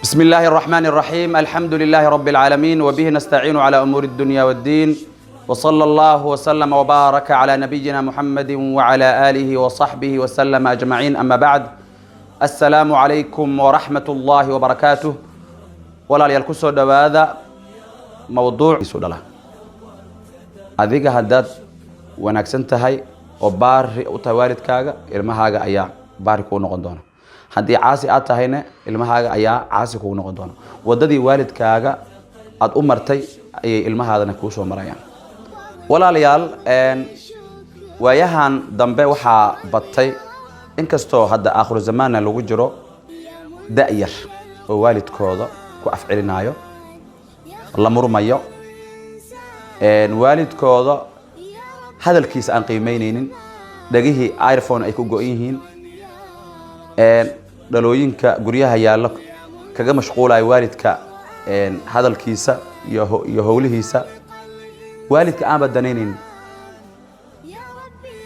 بسم الله الرحمن الرحيم، الحمد لله رب العالمين، وبه نستعين على أمور الدنيا والدين، وصلى الله وسلم وبارك على نبينا محمد وعلى آله وصحبه وسلم أجمعين، أما بعد، السلام عليكم ورحمة الله وبركاته. Walaalayaal, kusoo dhowaada mowduuc isu dhala. Adiga haddaad wanaagsan tahay oo baari u tahay waalidkaaga, ilmahaaga ayaa baari kuu noqon doona. Haddii caasi aad tahayna, ilmahaaga ayaa caasi kugu noqon doona. Wadadii waalidkaaga aada u martay ayay ilmahaadana kuu soo marayaan. Walaalayaal, waayahan dambe waxaa batay, inkastoo hadda aakhiru zamaanna lagu jiro, da-yar oo waalidkooda ku afcelinaayo, la murmayo waalidkooda, hadalkiisa aan qiimeyneynin, dhegihii earphone ay ku go-an yihiin, dhalooyinka guryaha yaallo kaga mashquulayo waalidka hadalkiisa iyo howlihiisa, waalidka aanba danaynaynin.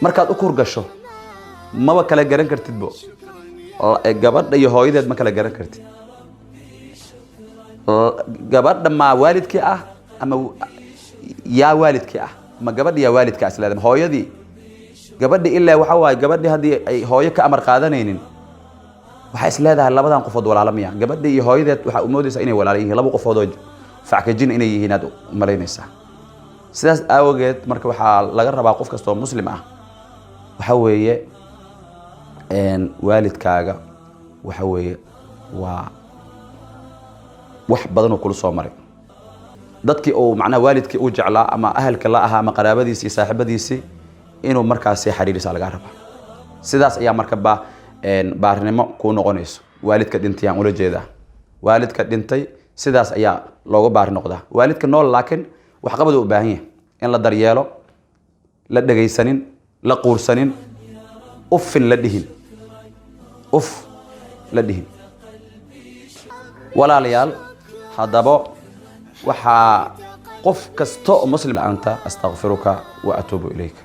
Markaad u kurgasho, maba kala garan kartidbo gabadha iyo hooyadeed, ma kala garan kartid. Gabadha maa waalidkii ah ama yaa waalidkii ah? Ma gabadha yaa waalidka is leedahay? Hooyadii gabadhi ilaa waxa waaye, gabadhi haddii ay hooyo ka amar qaadanaynin, waxay is leedahay labadan qofood walaalo miya? Gabadhi iyo hooyadeed waxaa umoodaysaa inay walaalo yihiin, laba qofood oo fackajin inay yihiin aad umalaynaysaa. Sidaas aawageed marka waxaa laga rabaa qof kasta oo Muslim ah, waxa weeye, waalidkaaga waxa weeye waa wax badan oo kula soo maray. Dadkii uu macnaha waalidkii uu jeclaa ama ahalka la ahaa ama qaraabadiisii, saaxiibadiisii, inuu markaasi xiriirisa lagaa rabaa. Sidaas ayaa marka ba baarinimo kuu noqonayso. Waalidka dhintay aan ula jeedaa, waalidka dhintay sidaas ayaa looga baari noqdaa. Waalidka nool laakiin waxqabad u baahan yahay, in la daryeelo, la dhegaysanin, la quursanin, uffin la dhihin, uf la dhihin. Walaalayaal, haddaba waxaa qof kasta oo Muslim anta أستغفرك وأتوب إليك.